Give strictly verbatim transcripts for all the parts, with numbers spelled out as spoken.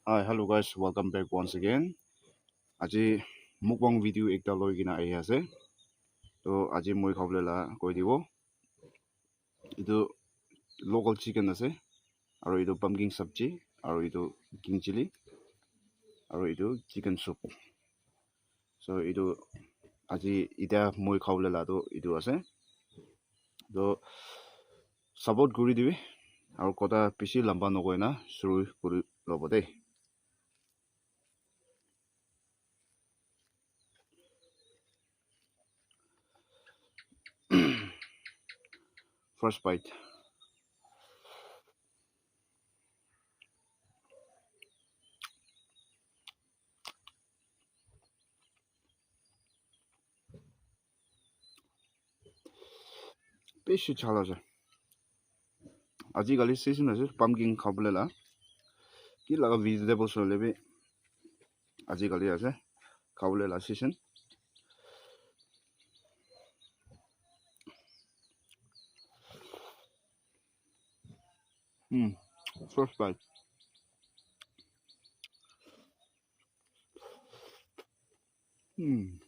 Hi, hello guys, welcome back once again. Aji mukbang video ekta loi kena ahi ase. To aji moi khabole la koi dibo. Etu local chicken ase, aru etu pumpkin sabji, aru etu green chili, aru etu chicken soup. So etu aji itya moi khabole la tu etu ase. To support kuri dibi, aru kotha bishi lamba nokoi na shuru kuri lobo de. First bite. Bishi chal ase. Ajikali season ase pumpkin khabole la. Ki laga vegetables hoile bi ajikali ase. Khabole la season. Hmm. First bite. Hmm.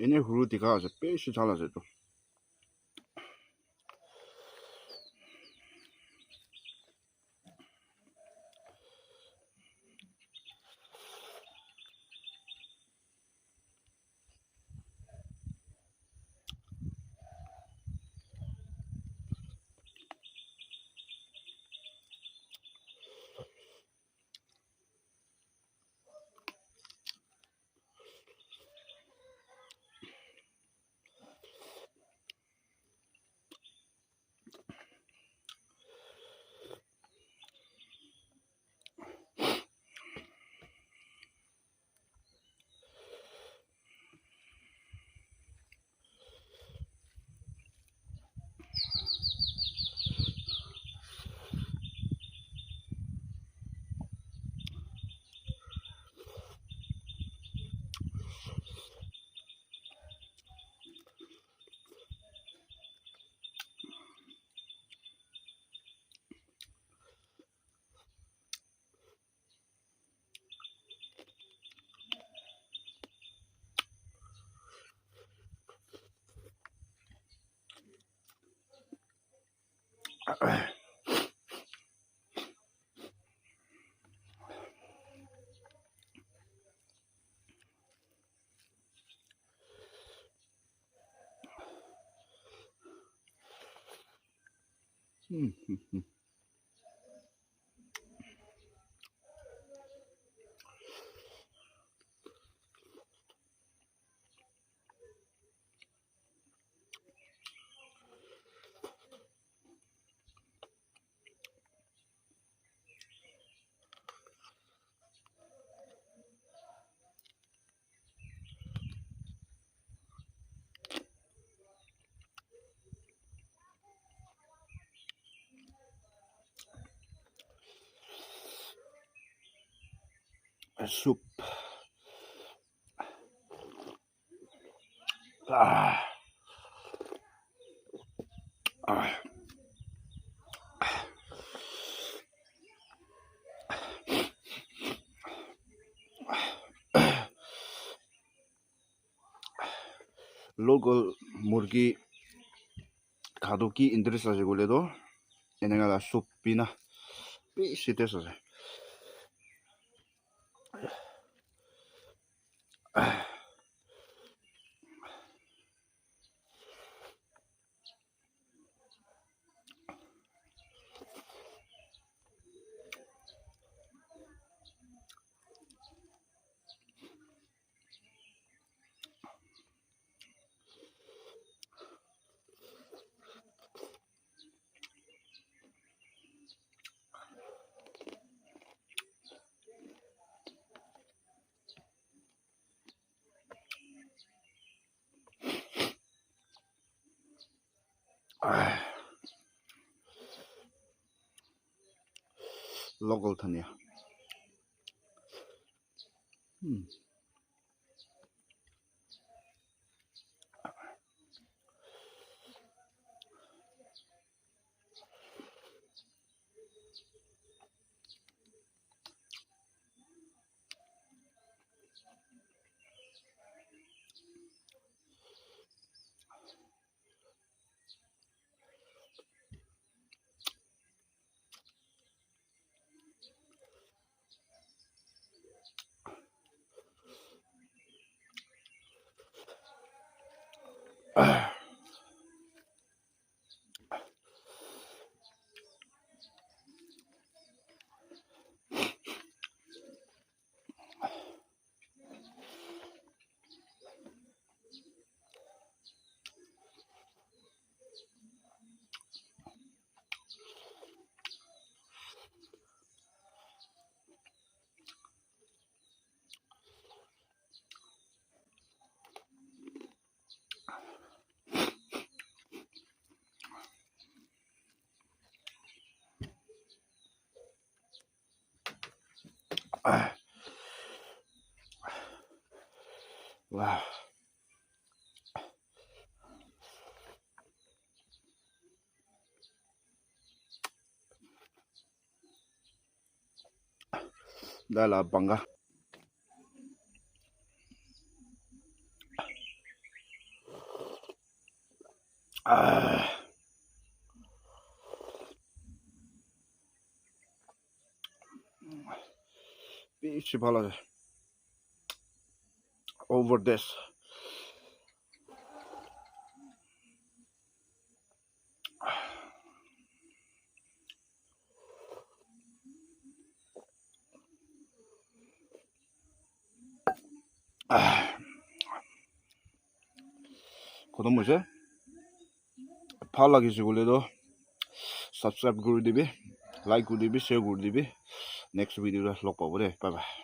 Ene huru dikha ase, bishi jhal ase etu. Hmm, hmm, hmm. Soup. Ah. Ah. Local murgi kha toh ki interest ase koile toh, eneka la soup bina bishi taste ase. Local dhania. Hmm. Ah. Wow. Dala banga. Ah. Bishi bhal ase. Over this. Ah. Khotom hoise. Bhal lagise koile toh subscribe kuri dibi, like kuri dibi, share kuri dibi. Next video te log pabo de. Bye bye.